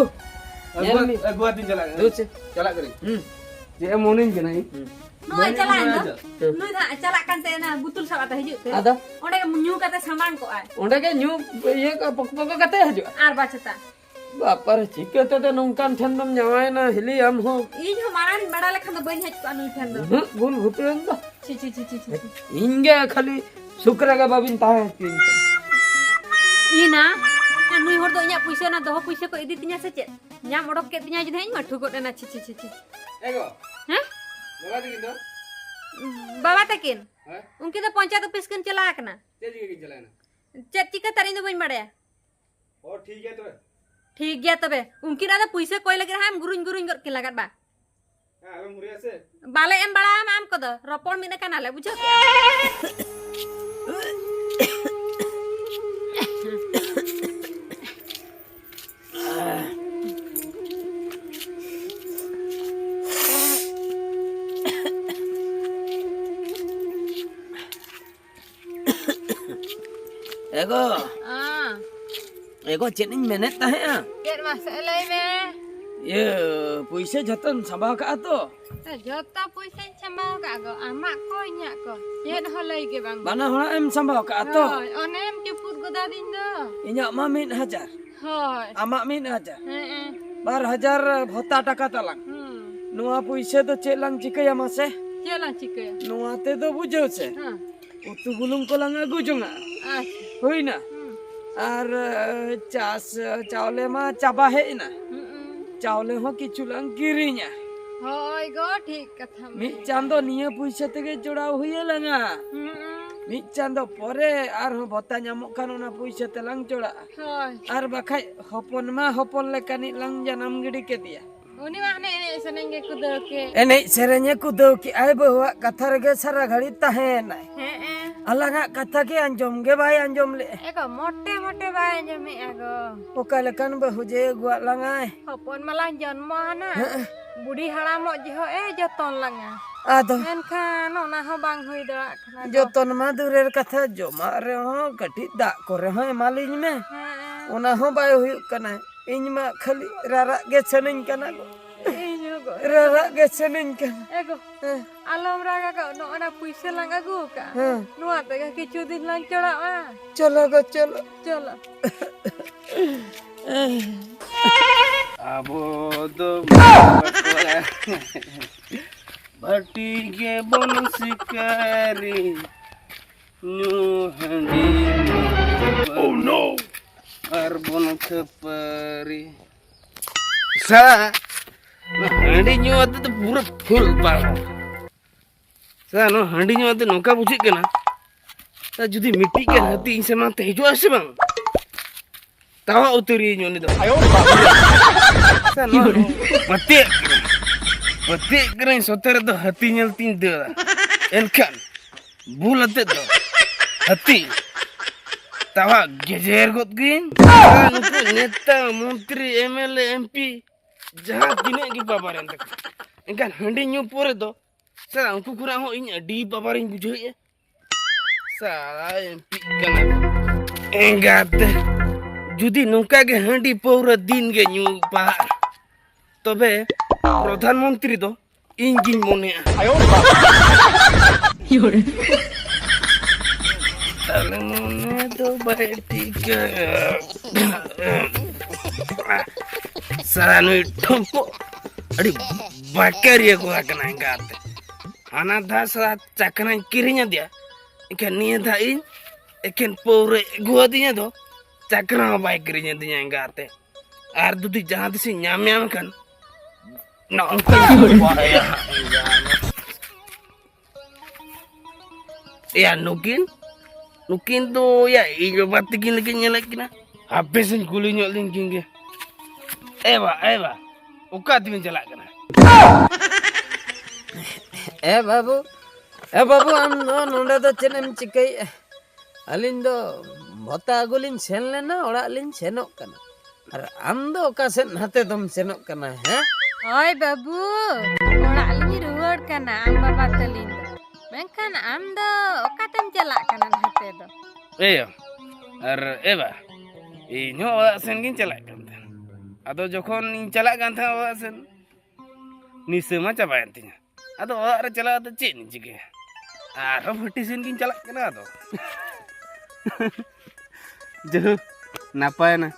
ᱧᱮᱞ ᱟᱹᱜᱩ-, ᱢᱮ᱾ ᱟᱹᱜᱩᱣᱟᱛᱤᱧ ᱪᱟᱞᱟᱜ ᱠᱟᱱᱟ᱾ ᱫᱩ ᱪᱮ᱾ ᱪᱟᱞᱟᱜ ᱠᱟᱹᱱᱟᱹᱧ᱾ ᱦᱩᱸ᱾ ᱪᱮᱫ ᱮᱢ ᱢᱚᱱᱮᱧ ᱠᱟᱱᱟ ᱤᱧ? ᱦᱩᱸ᱾ ᱱᱚᱜᱼᱚᱭ ᱵᱟᱹᱧ ᱪᱟᱞᱟᱜ ᱟᱹᱜᱩ ᱟᱹᱧ ᱫᱚ᱾ ᱫᱟᱲᱮᱭᱟᱜᱼᱟ᱾ ᱦᱩᱸ᱾ ᱱᱩᱭ ᱫᱚ ᱦᱟᱸᱜ ᱪᱟᱞᱟᱜ ᱠᱟᱱ ᱛᱮ ᱚᱱᱟ ᱵᱩᱛᱩᱞ ᱥᱟᱵ ᱠᱟᱛᱮ ᱦᱤᱡᱩᱜ ᱛᱮ᱾ ᱟᱫᱚ? ᱚᱸᱰᱮ ᱜᱮ ᱧᱩ ᱠᱟᱛᱮ ᱥᱟᱢᱟᱝ ᱠᱚᱜᱼᱟᱭ᱾ ᱚᱸᱰᱮ ᱜᱮ ᱧᱩ ᱤᱭᱟᱹ ᱠᱚ ᱯᱚᱠ ᱯᱚᱠ ᱠᱟᱛᱮ ᱦᱤᱡᱩᱜᱼᱟ᱾ ᱟᱨ ᱵᱟᱪᱮᱛᱟ᱾ ᱵᱟᱯᱟᱨᱮ, ᱪᱤᱠᱟᱹᱛᱮ ᱫᱚ ᱱᱚᱝᱠᱟᱱ ᱴᱷᱮᱱ ᱫᱚᱢ ᱡᱟᱶᱟᱭᱮᱱᱟ ᱦᱤᱞᱤ ᱟᱢ ᱦᱚᱸ? ᱤᱧ ᱦᱚᱸ ᱢᱟᱲᱟᱝ ᱨᱤᱧ ᱵᱟᱲᱟᱭ ᱞᱮᱠᱷᱟᱱ ᱫᱚ ᱵᱟᱹᱧ ᱦᱮᱡ ᱠᱚᱜᱼᱟ ᱱᱩᱭ ᱴᱷᱮᱱ ᱫᱚ᱾ ᱩᱱᱟᱹᱜ ᱵᱩᱞ ᱵᱷᱩᱴᱟᱹᱣᱮᱱ ᱫᱚ᱾ ᱪᱷᱤ, ᱪᱷᱤ, ᱪᱷᱤ, ᱪᱷᱤ, ᱪᱷᱤ, ᱪᱷᱤ᱾ ᱤᱧ ᱜᱮ ᱠᱷᱟᱹᱞᱤ ᱥᱩᱠ ᱨᱮᱜᱮ ᱵᱟᱵᱤᱱ ᱛᱟᱦᱮᱸ ᱦᱚᱪᱚᱧ ᱠᱟᱱᱟ᱾ ᱤᱱᱟ, ᱟᱨ ᱱᱩᱭ ᱦᱚᱲ ᱫᱚ ᱤᱧᱟᱹᱜ ᱯᱩᱭᱥᱟᱹ, ᱚᱱᱟ ᱫᱚᱦᱚ ᱯᱩᱭᱥᱟᱹ ᱠᱚ ᱤᱫᱤ ᱛᱤᱧᱟ ᱥᱮ ᱪᱮᱫ? ᱧᱟᱢ ᱚᱰᱚᱠ ᱠᱮᱫ ᱛᱤᱧᱟ ᱡᱩᱫᱤ, ᱤᱧ ᱢᱟ ᱴᱷᱩ ᱜᱚᱫ ᱮᱱᱟ᱾ ᱪᱷᱤ, ᱪᱷᱤ, ᱪᱷᱤ, ᱪᱷᱤ᱾ ᱮ ᱜᱚ᱾ ᱦᱮᱸ? ᱵᱟᱵᱟ ᱛᱟᱹᱠᱤᱱ ᱫᱚ? ᱵᱟᱵᱟ ᱛᱟᱹᱠᱤᱱ? ᱦᱮᱸ? ᱩᱱᱠᱤᱱ ᱫᱚ ᱯᱚᱧᱪᱟᱭᱮᱛ ᱚᱯᱷᱤᱥ ᱠᱤᱱ ᱪᱟᱞᱟᱣ ᱟᱠᱟᱱᱟ᱾ ᱪᱮᱫ ᱪᱤᱠᱟᱹ ᱠᱤᱱ ᱪᱟᱞᱟᱣ ᱮᱱᱟ? ᱪᱮᱫ ᱪᱤᱠᱟᱹ ᱛᱟᱨ ᱤᱧ ᱫᱚ ᱵᱟᱹᱧ ᱵᱟᱲᱟᱭᱟ᱾ ᱚ, ᱴᱷᱤᱠ ᱜᱮᱭᱟ ᱛᱚᱵᱮ᱾ ᱴᱷᱤᱠ ᱜᱮᱭᱟ ᱛᱚᱵᱮ᱾ ᱩᱱᱠᱤᱱ ᱟᱫᱚ ᱯᱩᱭᱥᱟᱹ ᱠᱚᱭ ᱞᱟᱹᱜᱤᱫ ᱦᱟᱸᱜ ᱮᱢ ᱜᱩᱨᱩᱧ ᱜᱩᱨᱩᱧ ᱜᱚᱫ ᱠᱤᱱ ᱞᱟᱜᱟᱫ ᱵᱟ᱾ ᱦᱮᱸ, ᱟᱞᱚᱢ ᱦᱩᱨᱤᱭᱟ ᱥᱮ᱾ ᱵᱟᱞᱮ ᱮᱢ ᱵᱟᱲᱟ ᱟᱢᱟ ᱟᱢ ᱠᱚᱫᱚ᱾ ᱨᱚᱯᱚᱲ ᱢᱤᱫ ᱟᱠᱟᱱᱟᱞᱮ, ᱵᱩᱡᱷᱟᱹᱣ ᱠᱮᱜᱼᱟ᱾ ᱮᱜᱳ᱾ ᱦᱮᱸ᱾ ᱮᱜᱳ, ᱪᱮᱫ ᱤᱧ ᱢᱮᱱᱮᱫ ᱛᱟᱦᱮᱸᱜᱼᱟ? ᱪᱮᱫ ᱢᱟᱥᱮ ᱞᱟᱹᱭ ᱢᱮ? ᱤᱭᱟᱹ, ᱯᱩᱭᱥᱟᱹ ᱡᱷᱚᱛᱚᱢ ᱥᱟᱢᱵᱟᱣ ᱠᱟᱜᱼᱟ ᱛᱚ? ᱮ, ᱡᱷᱚᱛᱚ ᱯᱩᱭᱥᱟᱹᱧ ᱥᱟᱢᱵᱟᱣ ᱠᱟᱜᱼᱟ ᱜᱚ, ᱟᱢᱟᱜ ᱠᱚ ᱤᱧᱟᱹᱜ ᱠᱚ, ᱪᱮᱫ ᱦᱚᱸ ᱞᱟᱹᱭ ᱜᱮ ᱵᱟᱝ᱾ ᱵᱟᱱᱟ ᱦᱚᱲᱟᱜ ᱮᱢ ᱥᱟᱢᱵᱟᱣ ᱠᱟᱜᱼᱟ ᱛᱚ? ᱦᱳᱭ, ᱚᱱᱮᱢ ᱪᱩᱯᱩᱫ ᱜᱚᱫᱟᱫᱤᱧ ᱫᱚ᱾ ᱤᱧᱟᱹᱜ ᱢᱟ ᱢᱤᱫ ᱦᱟᱡᱟᱨ᱾ ᱦᱳᱭ᱾ ᱟᱢᱟᱜ ᱢᱤᱫ ᱦᱟᱡᱟᱨ᱾ ᱦᱮᱸ, ᱦᱮᱸ᱾ ᱵᱟᱨ ᱦᱟᱡᱟᱨ ᱵᱷᱚᱛᱟ ᱴᱟᱠᱟ ᱛᱟᱞᱟᱝ᱾ ᱦᱩᱸ᱾ ᱱᱚᱣᱟ ᱯᱩᱭᱥᱟᱹ ᱫᱚ ᱪᱮᱫ ᱞᱟᱝ ᱪᱤᱠᱟᱹᱭᱟ ᱢᱟᱥᱮ? ᱪᱮᱫ ᱞᱟᱝ ᱪᱤᱠᱟᱹᱭᱟ? ᱱᱚᱣᱟ ᱛᱮᱫᱚ ᱵᱩᱡᱷᱟᱹᱣ ᱥᱮ᱾ ᱦᱮᱸ᱾ ᱩᱛᱩ ᱵᱩᱞᱩᱝ ᱠᱚᱞᱟᱝ ᱟᱹᱜᱩ ᱡᱚᱝᱟ᱾ ᱟᱪᱪᱷᱟ᱾ ᱦᱩᱭᱱᱟ? ᱦᱩᱸ᱾ ᱟᱨ, ᱮ, ᱪᱟᱥ, ᱮ, ᱪᱟᱣᱞᱮ ᱢᱟ ᱪᱟᱵᱟ ᱦᱮᱡ ᱮᱱᱟ᱾ ᱦᱩᱸ᱾ ᱪᱟᱣᱞᱮ ᱦᱚᱸ ᱠᱤᱪᱷᱩ ᱞᱟᱝ ᱠᱤᱨᱤᱧᱟ᱾ ᱦᱳᱭ ᱜᱚ, ᱴᱷᱤᱠ ᱠᱟᱛᱷᱟᱢ ᱢᱤᱫ ᱢᱮᱱ ᱪᱟᱸᱫᱚ ᱠᱟᱫᱟ᱾ ᱱᱤᱭᱟᱹ ᱯᱩᱭᱥᱟᱹ ᱛᱮᱜᱮ ᱡᱚᱲᱟᱣ ᱦᱩᱭ ᱟᱞᱟᱝᱟ᱾ ᱦᱩᱸ᱾ ᱢᱤᱫ ᱪᱟᱸᱫᱚ ᱯᱚᱨᱮ ᱟᱨᱦᱚᱸ ᱵᱷᱚᱛᱟ ᱧᱟᱢᱚᱜ ᱠᱷᱟᱱ ᱚᱱᱟ ᱯᱩᱭᱥᱟᱹ ᱛᱮᱞᱟᱝ ᱡᱚᱲᱟᱜᱼᱟ᱾ ᱦᱳᱭ᱾ ᱟᱨ ᱵᱟᱠᱷᱟᱡ ᱦᱚᱯᱚᱱ ᱢᱟ ᱦᱚᱯᱚᱱ ᱞᱮᱠᱟᱱᱤᱡ ᱞᱟᱝ ᱡᱟᱱᱟᱢ ᱜᱤᱰᱤ ᱠᱮᱫᱮᱭᱟ᱾ ᱩᱱᱤ ᱢᱟ ᱦᱟᱱᱮ ᱮᱱᱮᱡ ᱥᱮᱨᱮᱧ ᱜᱮ ᱠᱩᱫᱟᱹᱣ ᱠᱮᱫ᱾ ᱮᱱᱮᱡ ᱥᱮᱨᱮᱧᱮ ᱠᱩᱫᱟᱹᱣ ᱠᱮᱜᱼᱟᱭ, ᱵᱟᱹᱦᱩᱣᱟᱜ ᱠᱟᱛᱷᱟ ᱨᱮᱜᱮ ᱥᱟᱨᱟ ᱜᱷᱟᱹᱲᱤ ᱛᱟᱦᱮᱸᱭᱮᱱᱟᱭ᱾ ᱦᱮᱸ, ᱮ᱾ ᱟᱞᱟᱝᱟᱜ ᱠᱟᱛᱷᱟ ᱜᱮ ᱟᱸᱡᱚᱢ ᱜᱮ ᱵᱟᱭ ᱟᱸᱡᱚᱢ ᱞᱮᱜᱼᱟ᱾ ᱮ ᱜᱚ, ᱢᱚᱴᱮ ᱢᱚᱴᱮ ᱵᱟᱭ ᱟᱸᱡᱚᱢᱮᱜᱼᱟ ᱜᱚ᱾ ᱚᱠᱟ ᱞᱮᱠᱟᱱ ᱵᱟᱹᱦᱩ ᱡᱮ ᱟᱹᱜᱩᱣᱟᱫ ᱞᱟᱝᱟᱭ᱾ ᱦᱚᱯᱚᱱ ᱢᱟᱞᱟᱝ ᱡᱚᱱᱢᱚ ᱦᱟᱱᱟ᱾ ᱦᱮᱸ᱾ ᱵᱩᱰᱷᱤ ᱦᱟᱲᱟᱢᱚᱜ ᱡᱚᱦᱚᱜ ᱮ ᱡᱚᱛᱚᱱ ᱞᱟᱝᱟ᱾ ᱟᱫᱚ? ᱢᱮᱱᱠᱷᱟᱱ ᱚᱱᱟ ᱦᱚᱸ ᱵᱟᱝ ᱦᱩᱭ ᱫᱟᱲᱮᱭᱟᱜ ᱠᱟᱱᱟ ᱜᱚ᱾ ᱡᱚᱛᱚᱱ ᱢᱟ ᱫᱩᱨᱮᱨ ᱠᱟᱛᱷᱟ, ᱡᱚᱢᱟᱜ ᱨᱮᱦᱚᱸ ᱠᱟᱹᱴᱤᱡ ᱫᱟᱜ ᱠᱚᱨᱮ ᱦᱚᱸ ᱮᱢᱟᱞᱤᱧ ᱢᱮ᱾ ᱦᱮᱸ᱾ ᱚᱱᱟ ᱦᱚᱸ ᱵᱟᱭ ᱦᱩᱭᱩᱜ ᱠᱟᱱᱟ᱾ ᱤᱧ ᱢᱟ ᱠᱷᱟᱹᱞᱤ ᱨᱟᱨᱟᱜ ᱜᱮ ᱥᱟᱱᱟᱧ ᱠᱟᱱᱟ ᱜᱚ᱾ ᱤᱧ ᱦᱚᱸ ᱜᱚ᱾ ᱨᱟᱨᱟᱜ ᱜᱮ ᱥᱟᱱᱟᱧ ᱠᱟᱱᱟ᱾ ᱮ ᱜᱚ, ᱦᱮᱸ᱾ ᱟᱞᱚᱢ ᱨᱟᱜᱟ ᱜᱚ, ᱱᱚᱜᱼᱚ ᱱᱟ ᱯᱩᱭᱥᱟᱹ ᱞᱟᱝ ᱟᱹᱜᱩ ᱟᱠᱟᱫᱼᱟ᱾ ᱦᱮᱸ᱾ ᱱᱚᱣᱟ ᱛᱮᱜᱮ ᱠᱤᱪᱷᱩ ᱫᱤᱱ ᱞᱟᱝ ᱪᱟᱞᱟᱜᱼᱟ᱾ ᱪᱚᱞᱚ ᱜᱚ, ᱪᱚᱞᱚ᱾ ᱪᱚᱞᱚ᱾ ᱟᱵᱚ ᱫᱚ ᱵᱟᱠᱚᱲᱟ ᱵᱷᱟᱹᱴᱤ ᱜᱮᱵᱚᱱ ᱥᱤᱠᱟᱹᱨᱤ, ᱧᱩ ᱦᱟᱺᱰᱤ ᱧᱩ ᱟᱨ ᱵᱚᱱ ᱠᱷᱟᱹᱯᱟᱹᱨᱤ᱾ ᱥᱟ, ᱱᱚᱣᱟ ᱦᱟᱺᱰᱤ ᱧᱩ ᱟᱛᱮ ᱫᱚ ᱯᱩᱨᱟᱹ ᱯᱷᱩᱞ ᱯᱟᱣᱟᱨ᱾ ᱥᱟ, ᱱᱚᱣᱟ ᱦᱟᱺᱰᱤ ᱧᱩ ᱟᱛᱮ ᱱᱚᱝᱠᱟ ᱵᱩᱡᱷᱟᱹᱜ ᱠᱟᱱᱟ, ᱥᱟ, ᱡᱩᱫᱤ ᱢᱤᱫᱴᱤᱡ ᱜᱟᱱ ᱦᱟᱹᱛᱤ ᱤᱧ ᱥᱟᱢᱟᱝ ᱛᱮ ᱦᱤᱡᱩᱜᱼᱟ ᱥᱮ ᱵᱟᱝ, ᱛᱟᱣᱟ ᱩᱛᱟᱹᱨᱤᱭᱟᱹᱧ ᱩᱱᱤ ᱫᱚ᱾ ᱥᱟ, ᱱᱚᱣᱟ ᱯᱟᱹᱛᱭᱟᱹᱜ ᱠᱟᱹᱱᱟᱹᱧ, ᱯᱟᱹᱛᱭᱟᱹᱜ ᱠᱟᱹᱱᱟᱹᱧ ᱥᱚᱛᱮ ᱨᱮᱫᱚ ᱦᱟᱹᱛᱤ ᱧᱮᱞ ᱛᱤᱧ ᱫᱟᱹᱲᱟ, ᱮᱱᱠᱷᱟᱱ ᱵᱷᱩᱞ ᱟᱛᱮᱫ ᱫᱚ ᱦᱟᱹᱛᱤ ᱛᱟᱣᱟ ᱜᱮᱡᱮᱨ ᱜᱚᱫ ᱜᱤᱧ᱾ ᱥᱟ, ᱱᱩᱠᱩ ᱱᱮᱛᱟ, ᱢᱚᱱᱛᱨᱤ, M L A, M P, ᱡᱟᱦᱟᱸ ᱛᱤᱱᱟᱹᱜ ᱜᱮ ᱯᱟᱣᱟᱨ ᱮᱱ ᱛᱟᱠᱚ, ᱮᱱᱠᱷᱟᱱ ᱦᱟᱺᱰᱤ ᱧᱩ ᱯᱚᱨᱮ ᱫᱚ, ᱥᱟ, ᱩᱱᱠᱩ ᱠᱷᱚᱱᱟᱜ ᱦᱚᱸ ᱤᱧ ᱟᱹᱰᱤ ᱯᱟᱣᱟᱨᱤᱧ ᱵᱩᱡᱷᱟᱹᱣᱮᱫᱼᱟ᱾ ᱥᱟᱞᱟ ᱮᱢ ᱯᱤᱜ ᱠᱟᱱᱟ ᱠᱚ᱾ ᱮᱸᱜᱟᱛᱮ, ᱡᱩᱫᱤ ᱱᱚᱝᱠᱟ ᱜᱮ ᱦᱟᱺᱰᱤ ᱯᱟᱹᱣᱨᱟᱹ ᱫᱤᱱ ᱜᱮ ᱧᱩ ᱯᱟᱲᱟᱜ, ᱛᱚᱵᱮ ᱯᱨᱚᱫᱷᱟᱱ ᱢᱚᱱᱛᱨᱤ ᱫᱚ ᱤᱧ ᱜᱤᱧ ᱢᱚᱱᱮᱜᱼᱟ᱾ ᱛᱟᱦᱞᱮ ᱢᱚᱱᱮ ᱫᱚ ᱵᱟᱭ ᱴᱷᱤᱠᱟ᱾ ᱥᱟᱞᱟ ᱱᱩᱭ ᱴᱷᱚᱢᱯᱚ ᱟᱹᱰᱤ ᱵᱟᱠᱟᱨᱤᱭᱟᱹ ᱠᱚᱲᱟ ᱠᱟᱱᱟ ᱮᱸᱜᱟᱛᱮ᱾ ᱦᱟᱱᱟ ᱫᱷᱟᱣ ᱥᱟᱞᱟ ᱪᱟᱠᱷᱱᱟᱧ ᱠᱤᱨᱤᱧ ᱟᱫᱮᱭᱟ, ᱮᱱᱠᱷᱟᱱ ᱱᱤᱭᱟᱹ ᱫᱷᱟᱣ ᱤᱧ ᱮᱠᱮᱱ ᱯᱟᱹᱣᱨᱟᱹ ᱟᱹᱜᱩ ᱟᱫᱤᱧᱟ ᱫᱚ, ᱪᱟᱠᱷᱱᱟ ᱦᱚᱸ ᱵᱟᱭ ᱠᱤᱨᱤᱧ ᱟᱫᱤᱧᱟ ᱮᱸᱜᱟᱛᱮ᱾ ᱟᱨ ᱡᱩᱫᱤ ᱡᱟᱦᱟᱸ ᱛᱤᱥᱤᱧ ᱧᱟᱢ ᱧᱟᱢ ᱠᱷᱟᱱ, ᱱᱚᱝᱠᱟᱧ ᱥᱚᱵᱚᱨᱟᱭᱟ ᱦᱟᱸᱜ ᱮᱸᱜᱟᱛᱮ᱾ ᱮᱭᱟ, ᱱᱩᱠᱤᱱ, ᱱᱩᱠᱤᱱ ᱫᱚ ᱭᱟ ᱤᱧ ᱵᱟᱵᱟ ᱛᱟᱹᱠᱤᱱ ᱞᱮᱠᱟᱧ ᱧᱮᱞᱮᱫ ᱠᱤᱱᱟ᱾ ᱦᱟᱯᱮ ᱥᱮᱧ ᱠᱩᱞᱤ ᱧᱚᱜ ᱞᱮᱱ ᱠᱤᱱ ᱜᱮ᱾ ᱮ ᱵᱟ, ᱮ ᱵᱟ, ᱚᱠᱟ ᱛᱮᱵᱤᱱ ᱪᱟᱞᱟᱜ ᱠᱟᱱᱟ? ᱮ ᱵᱟᱹᱵᱩ, ᱮ ᱵᱟᱹᱵᱩ, ᱟᱢ ᱫᱚ ᱱᱚᱰᱮ ᱫᱚ ᱪᱮᱫ ᱮᱢ ᱪᱤᱠᱟᱹᱭᱮᱫᱼᱟ? ᱟᱹᱞᱤᱧ ᱫᱚ ᱵᱷᱚᱛᱟ ᱟᱹᱜᱩ ᱞᱤᱧ ᱥᱮᱱ ᱞᱮᱱᱟ, ᱚᱲᱟᱜ ᱞᱤᱧ ᱥᱮᱱᱚᱜ ᱠᱟᱱᱟ᱾ ᱟᱨ ᱟᱢ ᱫᱚ ᱚᱠᱟ ᱥᱮᱫ ᱱᱟᱛᱮ ᱫᱚᱢ ᱥᱮᱱᱚᱜ ᱠᱟᱱᱟ, ᱦᱮᱸ? ᱦᱳᱭ ᱵᱟᱹᱵᱩ, ᱚᱲᱟᱜ ᱞᱤᱧ ᱨᱩᱣᱟᱹᱲ ᱠᱟᱱᱟ ᱟᱢ ᱵᱟᱵᱟ ᱛᱟᱹᱞᱤᱧ ᱫᱚ᱾ ᱢᱮᱱᱠᱷᱟᱱ ᱟᱢ ᱫᱚ ᱚᱠᱟᱛᱮᱢ ᱪᱟᱞᱟᱜ ᱠᱟᱱᱟ ᱱᱟᱛᱮ ᱫᱚ? ᱮᱭᱟ, ᱟᱨ ᱮ ᱵᱟ, ᱤᱧ ᱦᱚᱸ ᱚᱲᱟᱜ ᱥᱮᱱ ᱜᱤᱧ ᱪᱟᱞᱟᱜ ᱠᱟᱱ ᱛᱟᱦᱮᱸᱱ᱾ ᱟᱫᱚ ᱡᱚᱠᱷᱚᱱ ᱤᱧ ᱪᱟᱞᱟᱜ ᱠᱟᱱ ᱛᱟᱦᱮᱸᱱ ᱚᱲᱟᱜ ᱥᱮᱱ, ᱱᱤᱥᱟᱹ ᱢᱟ ᱪᱟᱵᱟᱭᱮᱱ ᱛᱤᱧᱟ᱾ ᱟᱫᱚ ᱚᱲᱟᱜ ᱨᱮ ᱪᱟᱞᱟᱣ ᱠᱟᱛᱮ ᱪᱮᱫ ᱤᱧ ᱪᱤᱠᱟᱹᱭᱟ? ᱟᱨᱦᱚᱸ ᱵᱷᱟᱹᱴᱤ ᱥᱮᱱ ᱜᱤᱧ ᱪᱟᱞᱟᱜ ᱠᱟᱱᱟ ᱟᱫᱚ᱾ ᱡᱟᱭᱦᱳᱠ, ᱱᱟᱯᱟᱭᱮᱱᱟ᱾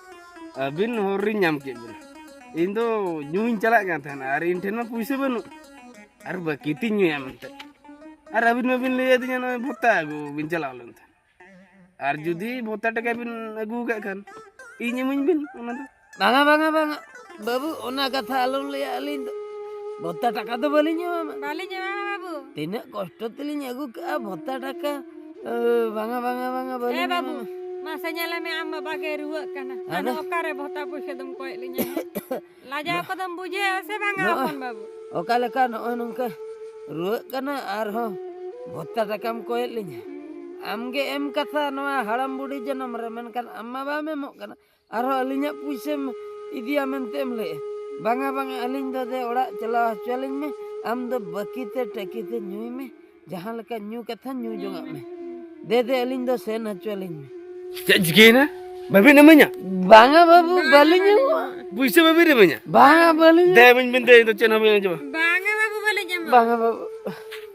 ᱟᱹᱵᱤᱱ ᱦᱚᱨ ᱨᱤᱧ ᱧᱟᱢ ᱠᱮᱫ ᱵᱤᱱᱟ᱾ ᱤᱧ ᱫᱚ ᱧᱩᱧ ᱪᱟᱞᱟᱜ ᱠᱟᱱ ᱛᱟᱦᱮᱱᱟ ᱟᱨ ᱤᱧ ᱴᱷᱮᱱ ᱢᱟ ᱯᱩᱭᱥᱟᱹ ᱵᱟᱹᱱᱩᱜ, ᱟᱨ ᱵᱟᱹᱠᱤ ᱛᱤᱧ ᱧᱩᱭᱟ ᱢᱮᱱᱛᱮ᱾ ᱟᱨ ᱟᱹᱵᱤᱱ ᱢᱟᱵᱤᱱ ᱞᱟᱹᱭ ᱟᱹᱫᱤᱧᱟ ᱱᱚᱜᱼᱚᱭ ᱵᱷᱚᱛᱟ ᱟᱹᱜᱩ ᱵᱤᱱ ᱪᱟᱞᱟᱣ ᱞᱮᱱ ᱛᱟᱦᱮᱱ᱾ ᱟᱨ ᱡᱩᱫᱤ ᱵᱷᱚᱛᱟ ᱴᱟᱠᱟ ᱵᱤᱱ ᱟᱹᱜᱩ ᱟᱠᱟᱫ ᱠᱷᱟᱱ, ᱤᱧ ᱤᱢᱟᱹᱧ ᱵᱤᱱ ᱚᱱᱟ ᱫᱚ᱾ ᱵᱟᱝᱟ, ᱵᱟᱝᱟ, ᱵᱟᱝᱟ᱾ ᱵᱟᱹᱵᱩ, ᱚᱱᱟ ᱠᱟᱛᱷᱟ ᱟᱞᱚᱢ ᱞᱟᱹᱭᱟ᱾ ᱟᱹᱞᱤᱧ ᱫᱚ ᱵᱷᱚᱛᱟ ᱴᱟᱠᱟ ᱫᱚ ᱵᱟᱹᱞᱤᱧ ᱮᱢᱟᱢᱟ᱾ ᱵᱟᱹᱞᱤᱧ ᱮᱢᱟᱢᱟ, ᱵᱟᱹᱵᱩ᱾ ᱛᱤᱱᱟᱹᱜ ᱠᱚᱥᱴᱚ ᱛᱮᱞᱤᱧ ᱟᱹᱜᱩ ᱠᱟᱜᱼᱟ ᱵᱷᱚᱛᱟ ᱴᱟᱠᱟ᱾ ᱮ, ᱵᱟᱝᱟ, ᱵᱟᱝᱟ, ᱵᱟᱝᱟ, ᱵᱟᱹᱞᱤᱧ ᱮ, ᱵᱟᱹᱵᱩ, ᱮᱢᱟᱢᱟ᱾ ᱢᱟᱥᱮ ᱧᱮᱞᱮ ᱢᱮ, ᱟᱢ ᱵᱟᱵᱟ ᱜᱮ ᱨᱩᱣᱟᱹᱜ ᱠᱟᱱᱟ᱾ ᱟᱫᱚ? ᱟᱫᱚ ᱚᱠᱟᱨᱮ ᱵᱷᱚᱛᱟ ᱯᱩᱭᱥᱟᱹ ᱫᱚᱢ ᱠᱚᱭᱮᱫ ᱞᱤᱧᱟ? ᱞᱟᱡᱟᱣ ᱱᱚ-, ᱠᱚᱫᱚᱢ ᱵᱩᱡᱷᱟᱹᱣᱟ ᱥᱮ ᱵᱟᱝᱟ, ᱱᱚᱜᱼᱚᱭ ᱦᱚᱯᱚᱱ ᱵᱟᱹᱵᱩ? ᱚᱠᱟ ᱞᱮᱠᱟ ᱱᱚᱜᱼᱚᱭ ᱱᱚᱝᱠᱟ ᱨᱩᱣᱟᱹᱜ ᱠᱟᱱᱟ, ᱟᱨᱦᱚᱸ ᱵᱷᱚᱛᱟ ᱴᱟᱠᱟᱢ ᱠᱚᱭᱮᱫ ᱞᱤᱧᱟ? ᱟᱢᱜᱮ ᱮᱢ ᱠᱟᱛᱷᱟ ᱱᱚᱣᱟ ᱦᱟᱲᱟᱢ ᱵᱩᱰᱷᱤ ᱡᱚᱱᱚᱢ ᱨᱮ, ᱢᱮᱱᱠᱷᱟᱱ ᱟᱢ ᱢᱟ ᱵᱟᱢ ᱮᱢᱚᱜ ᱠᱟᱱᱟ᱾ ᱟᱨᱦᱚᱸ ᱟᱹᱞᱤᱧᱟᱜ ᱯᱩᱭᱥᱟᱹᱢ ᱤᱫᱤᱭᱟ ᱢᱮᱱᱛᱮ ᱮᱢ ᱞᱟᱹᱭᱮᱫᱼᱟ? ᱵᱟᱝᱟ, ᱵᱟᱝᱟ, ᱟᱹᱞᱤᱧ ᱫᱚ ᱫᱮ ᱚᱲᱟᱜ ᱪᱟᱞᱟᱣ ᱦᱚᱪᱚ ᱟᱹᱞᱤᱧ ᱢᱮ᱾ ᱟᱢ ᱫᱚ ᱵᱟᱹᱠᱤ ᱛᱮ ᱴᱟᱹᱠᱤ ᱛᱮ ᱧᱩᱭ ᱢᱮ, ᱡᱟᱦᱟᱸ ᱞᱮᱠᱟ ᱧᱩ ᱠᱟᱛᱷᱟ ᱧᱩ ᱡᱚᱝᱟᱜ ᱢᱮ᱾ ᱫᱮ, ᱫᱮ, ᱟᱹᱞᱤᱧ ᱫᱚ ᱥᱮᱱ ᱦᱚᱪᱚ ᱟᱹᱞᱤᱧ ᱢᱮ᱾ ᱪᱮᱫ ᱪᱤᱠᱟᱹᱭᱮᱱᱟ? ᱵᱟᱹᱵᱤᱱ ᱤᱢᱟᱹᱧᱟ? ᱵᱟᱝᱟ ᱵᱟᱹᱵᱩ, ᱵᱟᱹᱞᱤᱧ ᱮᱢᱚᱜᱼᱟ᱾ ᱯᱩᱭᱥᱟᱹ ᱵᱟᱹᱵᱤᱱ ᱤᱢᱟᱹᱧᱟ? ᱵᱟᱝᱟ, ᱵᱟᱹᱞᱤᱧ ᱫᱮ, ᱮᱢᱚᱜᱼᱟ᱾ ᱤᱢᱟᱹᱧ ᱵᱤᱱ ᱫᱮ, ᱤᱧ ᱫᱚ ᱪᱮᱫ ᱦᱚᱸ ᱵᱟᱹᱧ ᱟᱸᱡᱚᱢᱟ᱾ ᱵᱟᱝᱟ ᱵᱟᱹᱵᱩ, ᱵᱟᱹᱞᱤᱧ ᱮᱢᱚᱜᱼᱟ᱾ ᱵᱟᱝᱟ ᱵᱟᱹᱵᱩ᱾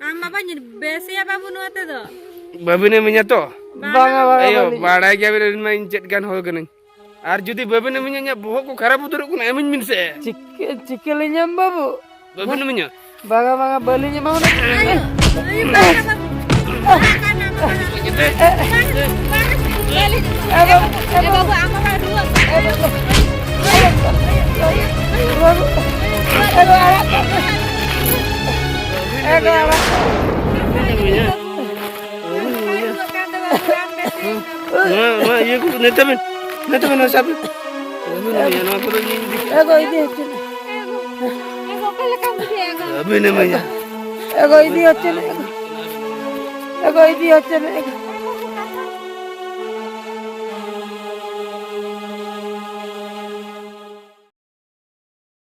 ᱟᱢ ᱵᱟᱵᱟᱧ ᱵᱮᱥᱮᱭᱟ ᱵᱟᱹᱵᱩ ᱱᱚᱣᱟ ᱛᱮᱫᱚ᱾ ᱵᱟᱹᱵᱤᱱ ᱤᱢᱟᱹᱧᱟ ᱛᱚ? ᱵᱟᱝᱟ, ᱵᱟᱝᱟ, ᱟᱭᱳ, ᱵᱟᱹᱞᱤᱧ᱾ ᱵᱟᱲᱟᱭ ᱜᱮᱭᱟᱵᱤᱱ ᱟᱹᱞᱤᱧ ᱢᱟ ᱤᱧ ᱪᱮᱫ ᱜᱟᱱ ᱦᱚᱲ ᱠᱟᱹᱱᱟᱹᱧ᱾ ᱟᱨ ᱡᱩᱫᱤ ᱵᱟᱹᱵᱤᱱ ᱤᱢᱟᱹᱧᱟ, ᱤᱧᱟᱹᱜ ᱵᱚᱦᱚᱜ ᱠᱚ ᱠᱷᱟᱨᱟᱯ ᱩᱛᱟᱹᱨᱚᱜ ᱠᱟᱱᱟ, ᱤᱢᱟᱹᱧ ᱵᱤᱱ ᱥᱮ᱾ ᱪᱤᱠᱟᱹ, ᱪᱤᱠᱟᱹ ᱞᱤᱧ ᱧᱟᱢ ᱵᱟᱹᱵᱩ? ᱵᱟᱹᱵᱤᱱ ᱤᱢᱟᱹᱧᱟ? ᱵᱟᱝᱟ, ᱵᱟᱝᱟ, ᱵᱟᱹᱞᱤᱧ ᱮᱢᱟ ᱦᱩᱱᱟᱹᱝ᱾ ᱟᱭᱳ, ᱟᱭᱳ, ᱵᱟᱝᱟ ᱵᱟᱹᱵᱩ᱾ ᱵᱟᱝᱟ, ᱵᱟᱝᱟ, ᱵᱟᱝᱟ, ᱵᱟᱹᱞᱤᱧ᱾ ᱮ ᱵᱟᱹᱵᱩ, ᱟᱢ ᱵᱟᱵᱟ ᱨᱩᱣᱟᱹᱜ ᱠᱟᱱᱟ᱾ ᱵᱟᱹᱵᱩ, ᱮ ᱵᱟᱹᱵᱩ, ᱟᱲᱟᱜ ᱠᱟᱜ ᱢᱮ᱾ ᱮ ᱜᱚ, ᱟᱲᱟᱜ ᱠᱟᱜ ᱢᱮ᱾ ᱱᱚᱣᱟ, ᱱᱚᱣᱟ ᱤᱭᱟᱹ ᱠᱚ ᱱᱮᱛᱮ ᱵᱮᱱ, ᱱᱮᱛᱮ ᱵᱮᱱ, ᱱᱚᱣᱟ ᱥᱟᱵ ᱵᱮᱱ᱾ ᱵᱟᱹᱵᱤᱱ ᱤᱢᱟᱹᱧᱟ, ᱱᱚᱣᱟ ᱠᱚᱫᱚ ᱤᱧ ᱤᱫᱤ ᱮ ᱜᱚ, ᱤᱫᱤ ᱦᱚᱪᱚ ᱢᱮ᱾ ᱮ ᱜᱚ, ᱚᱠᱟ ᱞᱮᱠᱟᱢ ᱵᱩᱡᱷᱟᱹᱣᱮᱫᱼᱟ ᱜᱚ? ᱵᱟᱹᱵᱤᱱ ᱤᱢᱟᱹᱧᱟ᱾ ᱮ ᱜᱚ, ᱤᱫᱤ ᱦᱚᱪᱚ ᱢᱮ, ᱮ ᱜᱚ᱾ ᱮ ᱜᱚ, ᱤᱫᱤ ᱦᱚᱪᱚ ᱢᱮ, ᱮ ᱜᱚ᱾